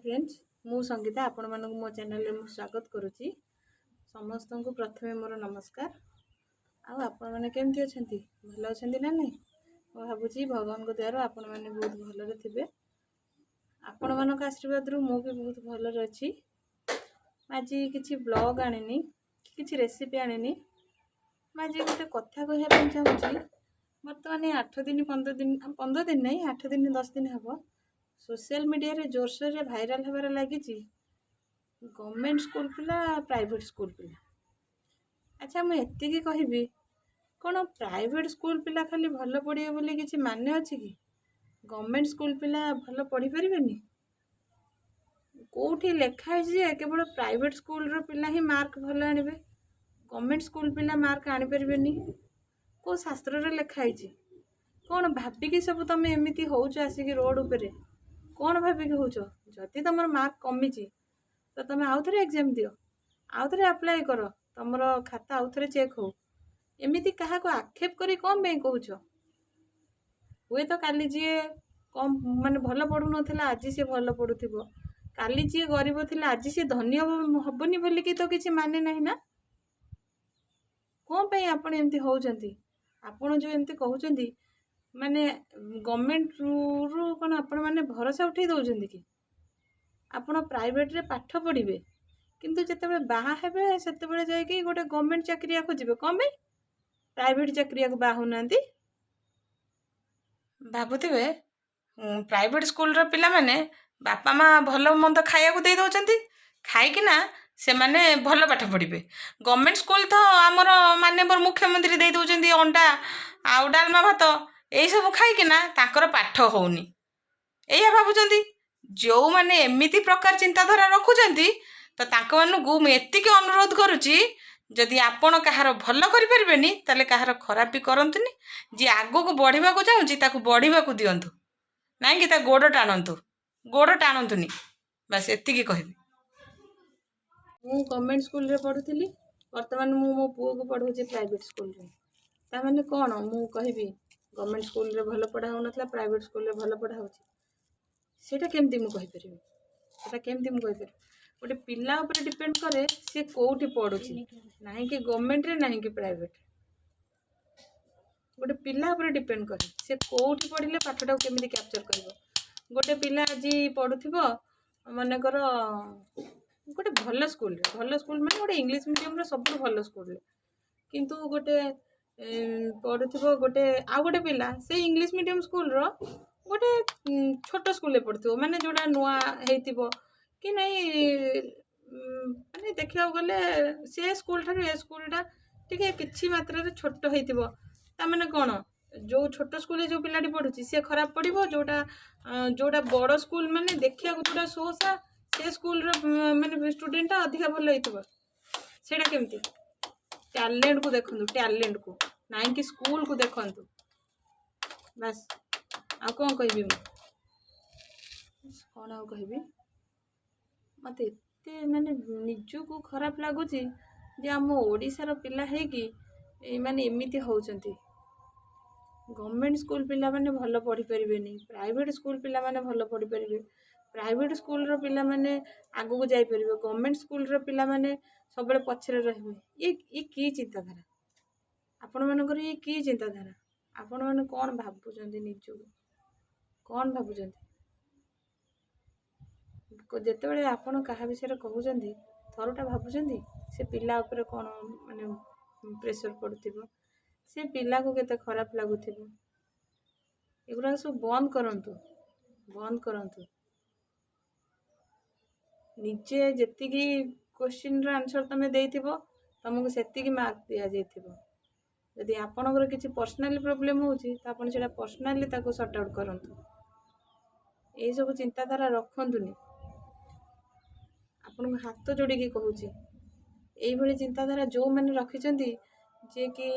Friends, ମୁଁ ସଙ୍ଗୀତା, ଆପଣମାନଙ୍କୁ ମୋ ଚ୍ୟାନେଲରେ ମୁଁ ସ୍ୱାଗତ କରୁଛି। ସମସ୍ତଙ୍କୁ ପ୍ରଥମେ ମୋର ନମସ୍କାର। ଆଉ ଆପଣମାନେ କେମିତି ଅଛନ୍ତି? ଭଲ ଅଛନ୍ତି ନା ନାହିଁ? ମୁଁ ଭାବୁଛି ଭଗବାନଙ୍କ ଦୟାରୁ ଆପଣମାନେ ବହୁତ ଭଲରେ ଥିବେ। ଆପଣମାନଙ୍କ ଆଶୀର୍ବାଦରୁ ମୁଁ ବି ବହୁତ ଭଲରେ ଅଛି। ଆଜି କିଛି ବ୍ଲଗ୍ ଆଣିନି, କିଛି ରେସିପି ଆଣିନି। ମୁଁ ଆଜି ଗୋଟେ କଥା କହିବା ପାଇଁ ଚାହୁଁଛି। ବର୍ତ୍ତମାନ 8 ଦିନ, 15 ଦିନ, 15 ଦିନ ନାହିଁ, 8 ଦିନ 10 ଦିନ ହେବ ସୋସିଆଲ ମିଡ଼ିଆରେ ଜୋରସୋରରେ ଭାଇରାଲ ହେବାରେ ଲାଗିଛି ଗଭର୍ଣ୍ଣମେଣ୍ଟ ସ୍କୁଲ ପିଲା, ପ୍ରାଇଭେଟ ସ୍କୁଲ ପିଲା। ଆଚ୍ଛା, ମୁଁ ଏତିକି କହିବି, କ'ଣ ପ୍ରାଇଭେଟ ସ୍କୁଲ ପିଲା ଖାଲି ଭଲ ପଢ଼ିବେ ବୋଲି କିଛି ମାନେ ଅଛି କି? ଗଭର୍ଣ୍ଣମେଣ୍ଟ ସ୍କୁଲ ପିଲା ଭଲ ପଢ଼ିପାରିବେନି? କେଉଁଠି ଲେଖା ହେଇଛି ଯେ କେବଳ ପ୍ରାଇଭେଟ ସ୍କୁଲର ପିଲା ହିଁ ମାର୍କ ଭଲ ଆଣିବେ, ଗଭର୍ଣ୍ଣମେଣ୍ଟ ସ୍କୁଲ ପିଲା ମାର୍କ ଆଣିପାରିବେନି? କେଉଁ ଶାସ୍ତ୍ରରେ ଲେଖା ହେଇଛି? କ'ଣ ଭାବିକି ସବୁ ତୁମେ ଏମିତି ହେଉଛ ଆସିକି ରୋଡ଼ ଉପରେ? କ'ଣ ଭାବିକି ହେଉଛ? ଯଦି ତୁମର ମାର୍କ କମିଛି ତ ତୁମେ ଆଉ ଥରେ ଏକ୍ଜାମ୍ ଦିଅ, ଆଉ ଥରେ ଆପ୍ଲାଏ କର, ତୁମର ଖାତା ଆଉ ଥରେ ଚେକ୍ ହଉ। ଏମିତି କାହାକୁ ଆକ୍ଷେପ କରି କ'ଣ ପାଇଁ କହୁଛ? ହୁଏତ କାଲି ଯିଏ କମ୍ ମାନେ ଭଲ ପଢ଼ୁନଥିଲା, ଆଜି ସିଏ ଭଲ ପଢ଼ୁଥିବ। କାଲି ଯିଏ ଗରିବ ଥିଲା, ଆଜି ସିଏ ଧନୀ ହବନି ବୋଲିକି ତ କିଛି ମାନେ ନାହିଁ ନା। କ'ଣ ପାଇଁ ଆପଣ ଏମିତି ହେଉଛନ୍ତି? ଆପଣ ଯେଉଁ ଏମିତି କହୁଛନ୍ତି, ମାନେ ଗଭର୍ଣ୍ଣମେଣ୍ଟରୁ କ'ଣ ଆପଣମାନେ ଭରସା ଉଠେଇ ଦେଉଛନ୍ତି କି? ଆପଣ ପ୍ରାଇଭେଟରେ ପାଠ ପଢ଼ିବେ, କିନ୍ତୁ ଯେତେବେଳେ ବାହା ହେବେ ସେତେବେଳେ ଯାଇକି ଗୋଟେ ଗଭର୍ଣ୍ଣମେଣ୍ଟ ଚାକିରିଆ ଖୋଜିବେ। କ'ଣ ପାଇଁ ପ୍ରାଇଭେଟ ଚାକିରିଆକୁ ବାହା ହେଉନାହାନ୍ତି? ଭାବୁଥିବେ, ପ୍ରାଇଭେଟ ସ୍କୁଲର ପିଲାମାନେ ବାପା ମା ଭଲ ମନ୍ଦ ଖାଇବାକୁ ଦେଇ ଦେଉଛନ୍ତି, ଖାଇକିନା ସେମାନେ ଭଲ ପାଠ ପଢ଼ିବେ। ଗଭର୍ଣ୍ଣମେଣ୍ଟ ସ୍କୁଲ ତ ଆମର ମାନ୍ୟବର ମୁଖ୍ୟମନ୍ତ୍ରୀ ଦେଇ ଦେଉଛନ୍ତି ଅଣ୍ଡା ଆଉ ଡାଲମା ଭାତ, ଏଇସବୁ ଖାଇକିନା ତାଙ୍କର ପାଠ ହେଉନି, ଏଇଆ ଭାବୁଛନ୍ତି। ଯେଉଁମାନେ ଏମିତି ପ୍ରକାର ଚିନ୍ତାଧାରା ରଖୁଛନ୍ତି, ତ ତାଙ୍କମାନଙ୍କୁ ମୁଁ ଏତିକି ଅନୁରୋଧ କରୁଛି, ଯଦି ଆପଣ କାହାର ଭଲ କରିପାରିବେନି, ତାହେଲେ କାହାର ଖରାପ ବି କରନ୍ତୁନି। ଯିଏ ଆଗକୁ ବଢ଼ିବାକୁ ଚାହୁଁଛି, ତାକୁ ବଢ଼ିବାକୁ ଦିଅନ୍ତୁ, ନାଇଁ କି ତା ଗୋଡ଼ ଟାଣନ୍ତୁ। ଗୋଡ଼ ଟାଣନ୍ତୁନି, ବାସ୍ ଏତିକି କହିବି। ମୁଁ ଗଭର୍ଣ୍ଣମେଣ୍ଟ ସ୍କୁଲରେ ପଢ଼ୁଥିଲି। ବର୍ତ୍ତମାନ ମୁଁ ମୋ ପୁଅକୁ ପଢ଼ଉଛି ପ୍ରାଇଭେଟ ସ୍କୁଲରେ। ତାମାନେ କ'ଣ ମୁଁ କହିବି ଗଭର୍ଣ୍ଣମେଣ୍ଟ ସ୍କୁଲରେ ଭଲ ପଢ଼ା ହେଉନଥିଲା, ପ୍ରାଇଭେଟ ସ୍କୁଲରେ ଭଲ ପଢ଼ା ହେଉଛି? ସେଇଟା କେମିତି ମୁଁ କହିପାରିବି? ସେଇଟା କେମିତି ମୁଁ କହିପାରିବି? ଗୋଟେ ପିଲା ଉପରେ ଡିପେଣ୍ଡ କରେ ସିଏ କେଉଁଠି ପଢ଼ୁଛି, ନାହିଁ କି ଗଭର୍ଣ୍ଣମେଣ୍ଟରେ, ନାହିଁ କି ପ୍ରାଇଭେଟ। ଗୋଟେ ପିଲା ଉପରେ ଡିପେଣ୍ଡ କରେ ସେ କେଉଁଠି ପଢ଼ିଲେ ପାଠଟାକୁ କେମିତି କ୍ୟାପଚର୍ କରିବ। ଗୋଟେ ପିଲା ଆଜି ପଢ଼ୁଥିବ ମନେକର ଗୋଟେ ଭଲ ସ୍କୁଲରେ, ଭଲ ସ୍କୁଲ ମାନେ ଗୋଟେ ଇଂଲିଶ ମିଡ଼ିୟମର ସବୁଠୁ ଭଲ ସ୍କୁଲରେ, କିନ୍ତୁ ଗୋଟେ ପଢ଼ୁଥିବ ଗୋଟେ ଆଉ ଗୋଟେ ପିଲା ସେଇ ଇଂଲିଶ ମିଡ଼ିୟମ ସ୍କୁଲର ଗୋଟେ ଛୋଟ ସ୍କୁଲରେ ପଢ଼ୁଥିବ, ମାନେ ଯେଉଁଟା ନୂଆ ହେଇଥିବ କି ନାଇଁ, ମାନେ ଦେଖିବାକୁ ଗଲେ ସେ ସ୍କୁଲ ଠାରୁ ଏ ସ୍କୁଲଟା ଟିକେ କିଛି ମାତ୍ରାରେ ଛୋଟ ହେଇଥିବ। ତାମାନେ କ'ଣ ଯେଉଁ ଛୋଟ ସ୍କୁଲରେ ଯେଉଁ ପିଲାଟି ପଢ଼ୁଛି ସିଏ ଖରାପ ପଢ଼ିବ, ଯେଉଁଟା ବଡ଼ ସ୍କୁଲ, ମାନେ ଦେଖିବାକୁ ଯେଉଁଟା ସୋସା, ସେ ସ୍କୁଲର ମାନେ ଷ୍ଟୁଡେଣ୍ଟଟା ଅଧିକା ଭଲ ହେଇଥିବ? ସେଇଟା କେମିତି? ଟ୍ୟାଲେଣ୍ଟକୁ ଦେଖନ୍ତୁ, ଟ୍ୟାଲେଣ୍ଟକୁ, ନାଇଁ କି ସ୍କୁଲକୁ ଦେଖନ୍ତୁ। ବାସ୍, ଆଉ କ'ଣ କହିବି ମୁଁ? କ'ଣ ଆଉ କହିବି? ମୋତେ ଏତେ ମାନେ ନିଜକୁ ଖରାପ ଲାଗୁଛି ଯେ ଆମ ଓଡ଼ିଶାର ପିଲା ହେଇକି ଏମାନେ ଏମିତି ହେଉଛନ୍ତି। ଗଭର୍ଣ୍ଣମେଣ୍ଟ ସ୍କୁଲ ପିଲାମାନେ ଭଲ ପଢ଼ିପାରିବେନି, ପ୍ରାଇଭେଟ ସ୍କୁଲ ପିଲାମାନେ ଭଲ ପଢ଼ିପାରିବେ। ପ୍ରାଇଭେଟ ସ୍କୁଲର ପିଲାମାନେ ଆଗକୁ ଯାଇପାରିବେ, ଗଭର୍ଣ୍ଣମେଣ୍ଟ ସ୍କୁଲର ପିଲାମାନେ ସବୁବେଳେ ପଛରେ ରହିବେ। ଇଏ କି ଚିନ୍ତାଧାରା ଆପଣମାନଙ୍କର? ଇଏ କି ଚିନ୍ତାଧାରା? ଆପଣମାନେ କ'ଣ ଭାବୁଛନ୍ତି ନିଜକୁ? କ'ଣ ଭାବୁଛନ୍ତି? ଯେତେବେଳେ ଆପଣ କାହା ବିଷୟରେ କହୁଛନ୍ତି, ଥରୁଟା ଭାବୁଛନ୍ତି ସେ ପିଲା ଉପରେ କ'ଣ ମାନେ ପ୍ରେସର ପଡ଼ୁଥିବ, ସେ ପିଲାକୁ କେତେ ଖରାପ ଲାଗୁଥିବ? ଏଗୁଡ଼ାକ ସବୁ ବନ୍ଦ କରନ୍ତୁ, ବନ୍ଦ କରନ୍ତୁ। ନିଜେ ଯେତିକି କୋଶ୍ଚିନ୍ର ଆନ୍ସର୍ ତୁମେ ଦେଇଥିବ, ତୁମକୁ ସେତିକି ମାର୍କ ଦିଆଯାଇଥିବ। ଯଦି ଆପଣଙ୍କର କିଛି ପର୍ସନାଲି ପ୍ରୋବ୍ଲେମ୍ ହେଉଛି, ତ ଆପଣ ସେଇଟା ପର୍ସନାଲି ତାକୁ ସର୍ଟ ଆଉଟ୍ କରନ୍ତୁ। ଏଇସବୁ ଚିନ୍ତାଧାରା ରଖନ୍ତୁନି। ଆପଣଙ୍କୁ ହାତ ଯୋଡ଼ିକି କହୁଛି, ଏଇଭଳି ଚିନ୍ତାଧାରା ଯେଉଁମାନେ ରଖିଛନ୍ତି ଯିଏକି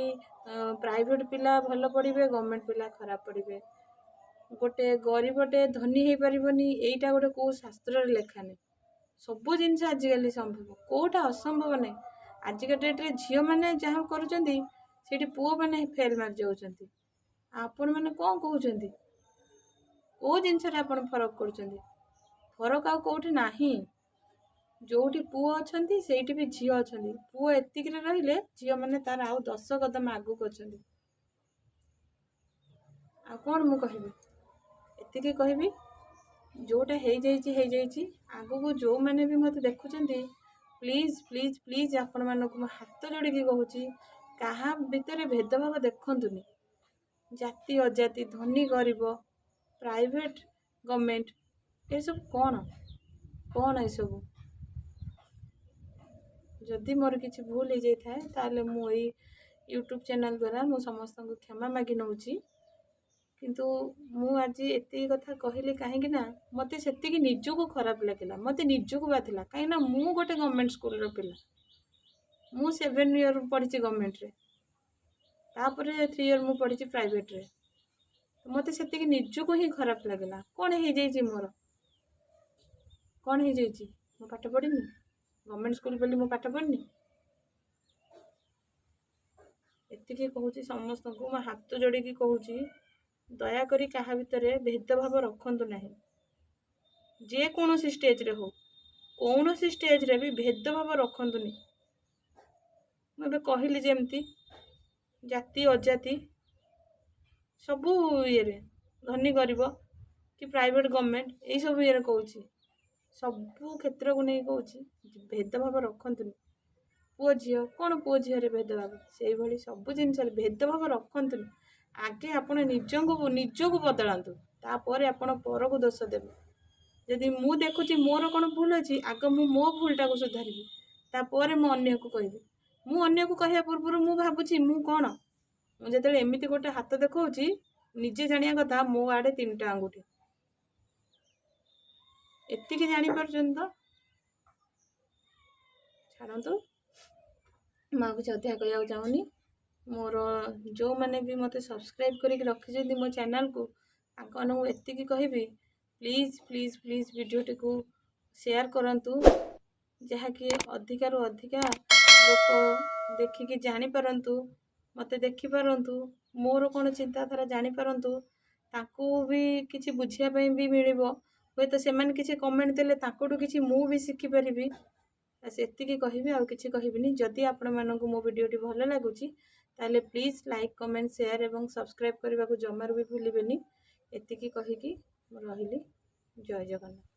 ପ୍ରାଇଭେଟ୍ ପିଲା ଭଲ ପଢ଼ିବେ, ଗଭର୍ଣ୍ଣମେଣ୍ଟ ପିଲା ଖରାପ ପଢ଼ିବେ, ଗୋଟେ ଗରିବଟେ ଧନୀ ହେଇପାରିବନି, ଏଇଟା ଗୋଟେ କେଉଁ ଶାସ୍ତ୍ରରେ ଲେଖା ନାହିଁ। ସବୁ ଜିନିଷ ଆଜିକାଲି ସମ୍ଭବ, କେଉଁଟା ଅସମ୍ଭବ ନାହିଁ। ଆଜିକା ଡେଟ୍ରେ ଝିଅମାନେ ଯାହା କରୁଛନ୍ତି, ସେଇଠି ପୁଅମାନେ ଫେଲ୍ ମାରି ଯାଉଛନ୍ତି। ଆଉ ଆପଣମାନେ କ'ଣ କହୁଛନ୍ତି? କେଉଁ ଜିନିଷରେ ଆପଣ ଫରକ କରୁଛନ୍ତି? ଫରକ ଆଉ କେଉଁଠି ନାହିଁ। ଯେଉଁଠି ପୁଅ ଅଛନ୍ତି ସେଇଠି ବି ଝିଅ ଅଛନ୍ତି। ପୁଅ ଏତିକିରେ ରହିଲେ ଝିଅମାନେ ତାର ଆଉ 10 କଦମ ଆଗକୁ ଅଛନ୍ତି। ଆଉ କ'ଣ ମୁଁ କହିବି? ଏତିକି କହିବି, ଯେଉଁଟା ହେଇଯାଇଛି ହେଇଯାଇଛି। ଆଗକୁ ଯେଉଁମାନେ ବି ମୋତେ ଦେଖୁଛନ୍ତି, ପ୍ଲିଜ୍ ପ୍ଲିଜ୍ ପ୍ଲିଜ୍, ଆପଣମାନଙ୍କୁ ମୁଁ ହାତ ଯୋଡ଼ିକି କହୁଛି, କାହା ଭିତରେ ଭେଦଭାବ ଦେଖନ୍ତୁନି। ଜାତି ଅଜାତି, ଧନୀ ଗରିବ, ପ୍ରାଇଭେଟ୍ ଗଭର୍ଣ୍ଣମେଣ୍ଟ, ଏସବୁ କ'ଣ କ'ଣ ଏସବୁ? ଯଦି ମୋର କିଛି ଭୁଲ ହେଇଯାଇଥାଏ, ତାହେଲେ ମୁଁ ଏଇ ୟୁଟ୍ୟୁବ୍ ଚ୍ୟାନେଲ୍ ଦ୍ୱାରା ମୁଁ ସମସ୍ତଙ୍କୁ କ୍ଷମା ମାଗି ନେଉଛି। କିନ୍ତୁ ମୁଁ ଆଜି ଏତିକି କଥା କହିଲି କାହିଁକି ନା ମୋତେ ସେତିକି ନିଜକୁ ଖରାପ ଲାଗିଲା, ମୋତେ ନିଜକୁ ବାଧିଲା। କାହିଁକିନା ମୁଁ ଗୋଟେ ଗଭର୍ଣ୍ଣମେଣ୍ଟ ସ୍କୁଲର ପିଲା। ମୁଁ 7 ଇୟର୍ ପଢ଼ିଛି ଗଭର୍ଣ୍ଣମେଣ୍ଟରେ, ତାପରେ 3 ଇୟର୍ ମୁଁ ପଢ଼ିଛି ପ୍ରାଇଭେଟରେ। ମୋତେ ସେତିକି ନିଜକୁ ହିଁ ଖରାପ ଲାଗିଲା। କ'ଣ ହେଇଯାଇଛି ମୋର? କ'ଣ ହେଇଯାଇଛି? ମୁଁ ପାଠ ପଢ଼ିନି? ଗଭର୍ଣ୍ଣମେଣ୍ଟ ସ୍କୁଲ ବୋଲି ମୁଁ ପାଠ ପଢ଼ିନି? ଏତିକି କହୁଛି ସମସ୍ତଙ୍କୁ, ମୁଁ ହାତ ଯୋଡ଼ିକି କହୁଛି, ଦୟାକରି କାହା ଭିତରେ ଭେଦଭାବ ରଖନ୍ତୁ ନାହିଁ। ଯେକୌଣସି ଷ୍ଟେଜ୍ରେ ହଉ, କୌଣସି ଷ୍ଟେଜ୍ରେ ବି ଭେଦଭାବ ରଖନ୍ତୁନି। ମୁଁ ଏବେ କହିଲି ଯେମିତି ଜାତି ଅଜାତି ସବୁ ଇଏରେ, ଧନୀ ଗରିବ କି ପ୍ରାଇଭେଟ୍ ଗଭର୍ଣ୍ଣମେଣ୍ଟ, ଏଇସବୁ ଇଏରେ କହୁଛି, ସବୁ କ୍ଷେତ୍ରକୁ ନେଇ କହୁଛି, ଭେଦଭାବ ରଖନ୍ତୁନି। ପୁଅ ଝିଅ କ'ଣ, ପୁଅ ଝିଅରେ ଭେଦଭାବ, ସେଇଭଳି ସବୁ ଜିନିଷରେ ଭେଦଭାବ ରଖନ୍ତୁନି। ଆଗେ ଆପଣ ନିଜକୁ ବଦଳାନ୍ତୁ, ତାପରେ ଆପଣ ପରକୁ ଦୋଷ ଦେବେ। ଯଦି ମୁଁ ଦେଖୁଛି ମୋର କ'ଣ ଭୁଲ ଅଛି, ଆଗ ମୁଁ ମୋ ଭୁଲଟାକୁ ସୁଧାରିବି, ତାପରେ ମୁଁ ଅନ୍ୟକୁ କହିବି। ମୁଁ ଅନ୍ୟକୁ କହିବା ପୂର୍ବରୁ ମୁଁ ଭାବୁଛି ମୁଁ କ'ଣ। ମୁଁ ଯେତେବେଳେ ଏମିତି ଗୋଟେ ହାତ ଦେଖାଉଛି, ନିଜେ ଜାଣିବା କଥା ମୋ ଆଡ଼େ 3ଟା ଆଙ୍ଗୁଠି। ଏତିକି ଜାଣିପାରୁଛନ୍ତି ତ? ଛାଡ଼ନ୍ତୁ, ମୁଁ ଆଉ କିଛି ଅଧିକା କହିବାକୁ ଚାହୁଁନି। ମୋର ଯେଉଁମାନେ ବି ମୋତେ ସବସ୍କ୍ରାଇବ୍ କରିକି ରଖିଛନ୍ତି ମୋ ଚ୍ୟାନେଲ୍କୁ, ତାଙ୍କମାନଙ୍କୁ ଏତିକି କହିବି, ପ୍ଲିଜ୍ ପ୍ଲିଜ୍ ପ୍ଲିଜ୍ ଭିଡ଼ିଓଟିକୁ ସେୟାର କରନ୍ତୁ, ଯାହାକି ଅଧିକାରୁ ଅଧିକା ଲୋକ ଦେଖିକି ଜାଣିପାରନ୍ତୁ, ମୋତେ ଦେଖିପାରନ୍ତୁ, ମୋର କ'ଣ ଚିନ୍ତାଧାରା ଜାଣିପାରନ୍ତୁ। ତାଙ୍କୁ ବି କିଛି ବୁଝିବା ପାଇଁ ବି ମିଳିବ। ହୁଏତ ସେମାନେ କିଛି କମେଣ୍ଟ ଦେଲେ ତାଙ୍କଠୁ କିଛି ମୁଁ ବି ଶିଖିପାରିବି। ବାସ୍, ଏତିକି କହିବି, ଆଉ କିଛି କହିବିନି। ଯଦି ଆପଣମାନଙ୍କୁ ମୋ ଭିଡ଼ିଓଟି ଭଲ ଲାଗୁଛି, ତାହେଲେ ପ୍ଲିଜ୍ ଲାଇକ୍, କମେଣ୍ଟ, ସେୟାର ଏବଂ ସବସ୍କ୍ରାଇବ୍ କରିବାକୁ ଜମାରୁ ବି ଭୁଲିବେନି। ଏତିକି କହିକି ମୁଁ ରହିଲି। ଜୟ ଜଗନ୍ନାଥ।